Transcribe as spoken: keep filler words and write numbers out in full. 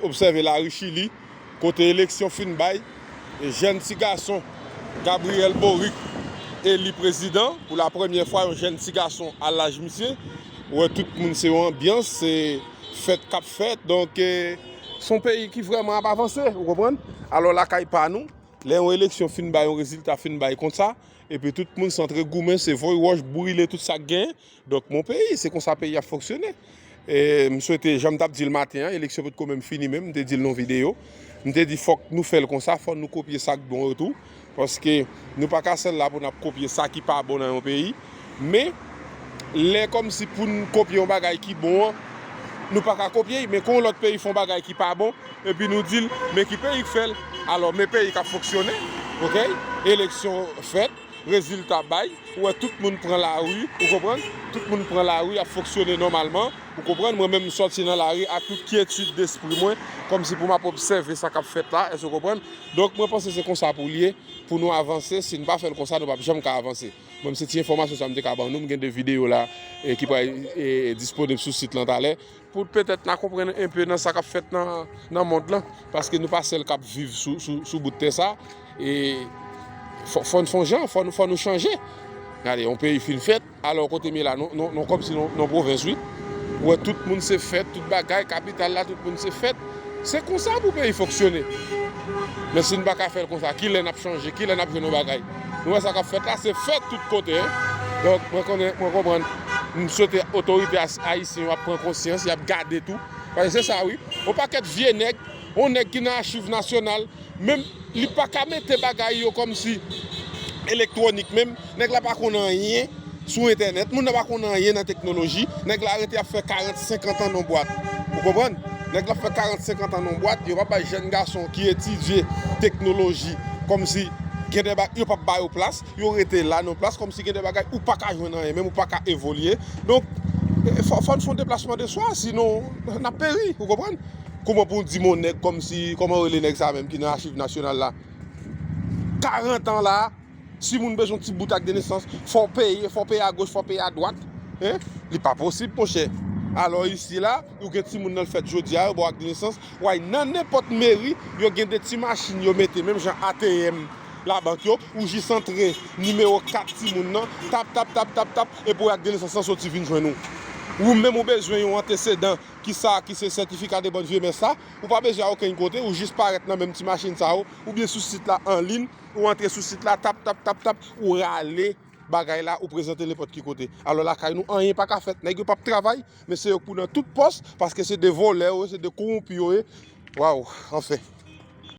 Obsève lari Chili, kote eleksyon fin bay, e jèn ti gason Gabriel Boric eli prezidan pou la premyè fwa, yon jèn ti gason a laj misye. Ou wè, tout moun se yon anbyans, se fèt k ap fèt. Donk, e, se yon peyi ki vrèman ap avanse, ou konprann? Alò, lakay pa nou, lè yon eleksyon fin bay, yon rezilta fin bay konsa, epi tout moun se antre goumen, se voye wòch, brile tout sa k genyen. Donk, mon peyi, se konsa peyi ap fonksyone. E, m swete, jan m t ap di l maten an, eleksyon potko menm fini menm, m te di l nan videyo. M te di, fòk nou fè l konsa, fò nou kopye sa k bon yo tou. Paske nou pa ka sèl la pou n ap kopye sa ki pa bon nan yon peyi. Men, lè kòmsi pou n kopye yon bagay ki bon an, nou pa ka kopye l, men kon yon lòt peyi fè yon bagay ki pa bon, epi nou di l, men ki peyi k fè l? Alò, men peyi k ap fonksyone, oke? Eleksyon fèt, rezilta bay, ou wè tout moun pran lari, ou konprann? Tout moun pran lari, ap fonksyone nòmalman, ou konprann? Mwen menm, m sòti nan lari ak tout kyetid despri mwen, kòmsi pou m ap obsève sa k ap fèt la, èske w konprann? Donk, mwen panse se konsa pou l ye, pou nou avanse, si n pa fè l konsa, nou p ap janm ka avanse. Mwen, se ti enfòmasyon sa m te ka ban nou, m gen de videyo la, e, ki pral, e, disponib sou sit lan talè, pou petèt n a konprann enpe nan sa k ap fèt nan, nan mond lan, paske nou pa sèl k ap viv sou, sou, sou bout tè sa, e fò, fò n fè yon jan, fò nou, fò nou chanje. Gade, yon peyi fin fèt, alò kote m ye la, non, non, non, kòmsi non, non pwovens, wi. Ou wè, tout moun se fèt, tout bagay, kapital la, tout moun se fèt. Se konsa pou peyi fonksyone. Men si n pa ka fè l konsa, kilè n ap chanje, kilè n ap jwenn yon bagay? Nou wè sa k ap fèt la, se fèt tout kote, en. Donk, mwen konnen, mwen konprann, m swete otorite as-, ayisyen yo ap pran konsyans, y ap gade tou. Paske se sa, wi. Yon pakèt vye nèg, yon nèg ki nan achiv nasyonal, menm li pa ka mete bagay yo kòmsi elektwonik menm, nèg la pa konn anyen sou entènèt, moun nan pa konn anyen nan teknoloji, nèg la rete ap fè karant, senkant an nan bwat. Ou konprann? Nèg la fè karant, senkant an nan bwat, yo pa bay jèn gason ki etidye teknoloji kòmsi gen de ba-, yo p ap ba yo plas, yo rete la nan plas kòmsi gen de bagay ou pa ka jwenn anyen, menm ou pa ka evolye. Donk, e, fò, fò n fè yon deplasman de swa, sinon n ap peri, ou konprann? Kòman pou w di m yon nèg kòmsi, kòman rele nèg sa menm ki nan achiv nasyonal la? Karant an la, si moun bezwen ti bout ak de nesans, fò w peye, fò w peye agoch, fò w peye adwat. Hein? Li pa posib, monchè. Alò, isi la, ou gen timoun nan l fèt jodi a, yo ba w ak de nesans, w al nan nenpòt meri, yo gen de ti machin yo mete, menm jan A T M labank yo, ou jis antre nimewo kat timoun nan, tap, tap, tap, tap, tap, epi w ak de nesans lan soti vin jwenn ou. Ou menm ou bezwen yon antesedan ki sa, ki se sètifika de bòn vyemès la, ou pa bezwen al okenn kote, ou jis parèt nan menm ti machin sa yo, oubyen sou sit la an liy, ou antre sou sit la, tap, tap, tap, tap, ou rale bagay la, ou prezante nenpòt ki kote. Alò lakay nou, anyen pa ka fèt. Nèg yo p ap travay, men se yo k pou nan tout pòs, paske se de vòlè yo ye, se de kowonpi yo ye. Waw, anfen.